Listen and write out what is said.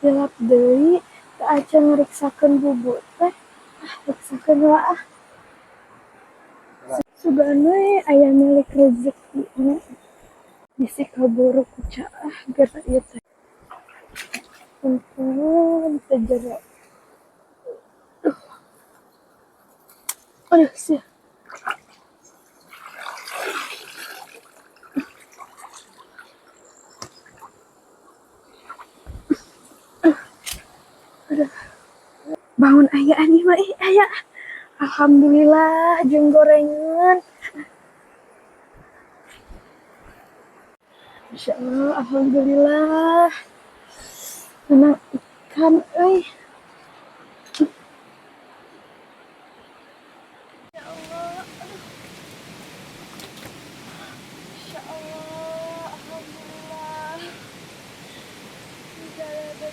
Hilap deui, teu acan ngariksakeun bubu teh. Ah, riksakeun heula ah. Sugan we aya milik rezeki. Bisi kaburu ku caah geura ieu teh. Untung teu jero. Duh. Aduh sia. Aduh. Bangun ayaan ieu mah, ih aya. Alhamdulillah jeung gorengan. Masya Allah, alhamdulillah. Menang ikan euy. Ya Allah, aduh. Masya Allah, alhamdulillah. Bisa ada.